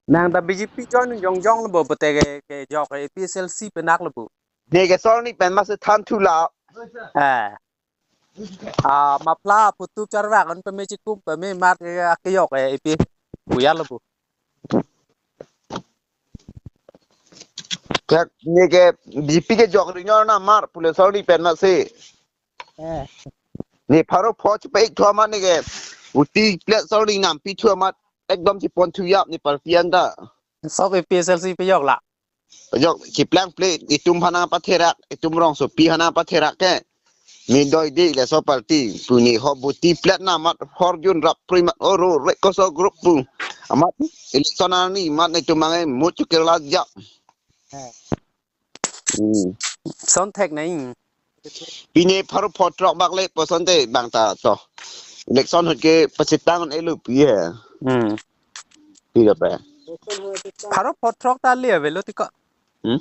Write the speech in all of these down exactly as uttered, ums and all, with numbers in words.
Nang ta B J P join jongjong lo bo, pute ke, kejok ke A P H L C penak lo bo. Ne ke Sor Ning pen ma si than thu la. Eh. Ah, mapla putup charvak an peme chikum peme mat ke akeyok ke A P H L C puya lo bo. Kak ne ke B J P kejok ri nyor na mar pule Sor Ning pen ma si. Eh. Ne pharo pho chepa ik thu amat ne ke. Uti plet Sor Ning nampi thu amat. Ekdom chepon thu yap ne party anta. Sob A P H L C pejok la. Pejok cheplang plet itum aphan nangpatherak, itum rongsopi aphan nangpatherak ke. Ne doi de le so party. Pu ne ho buti plet na mat horjun rap pri mat oro rek koso group pu. Amat election arni mat ne itum mangai mut chu Kerala jak. Eh. Hmm. Son thek nai. Pine pharo pho throk bak le poson te bang ta to. Election ahut ke pachitang elo pi he. Hmm. Pi lo pe. Pharo pho throk ta le avelo ti ko. Hmm?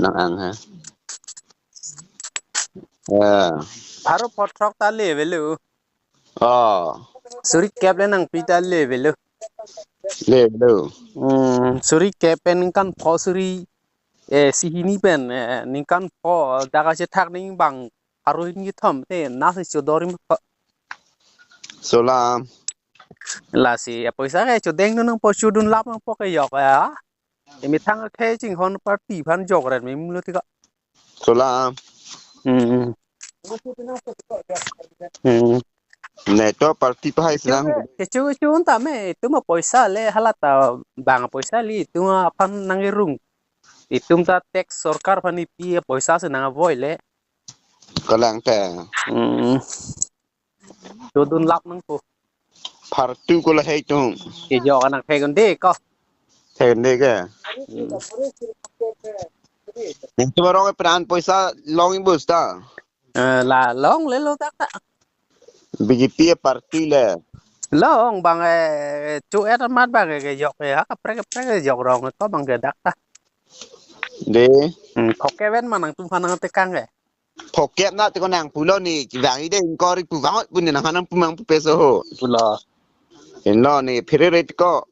Nang ang ha. Eh. Pharo pho throk ta le avelo. Oh. Suri kep le nangpi ta le avelo. Le avelo. Hmm, suri kep pen ningkan pho suri, eh, si hini pen, eh, ningkan pho dak achethak ning bang pharo hini kethom te na si chodor ri ma pho. Solam. Lasi apoisa ke chodeng nang pho chodun lap nang pho kejok ya. Emethang akhei chinghon party aphan jok ren mim lo ti ko. Solam. Hmm. Hmm. Ne to party pahai sinang. Kecho kecho ta me itum apoisa le hala ta bang apoisa le itum aphan nang irung. Itum ta tax sorkar aphan ipi apoisa si nang avoid le. Kalang te. Hmm. Chodun lap nang po. Phartu ko lahei tum. Kejok anak thek un de ko. Thek un de ke. Hmm. Nang tu barong pran poisa long imbus ta. Eh, la long le lo dak ta. B J P party le. Long bang, eh, chu et amat bang kejok, eh, ha kaprek kaprek kejok rong ko bang ke dak ta. De. Hmm, pho kep pen ma nangtum aphan nangtekang ke. Pho kep na te ko nang pulo ne vang ide ingkori pu vang pu ne nang hanang pu mang pu peso ho. Pulo. Inlo ne phere ret ko.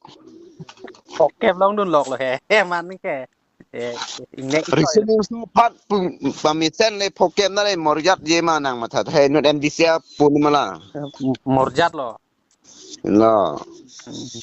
Pho kep longdun lok lo he. He man ke. Eh, ingne ko. Reasoning su phat pu pamesen le pho kep na le morjat je ma nang matha he nut M D C a pu ne mala. Morjat lo. Inlo. Hmm.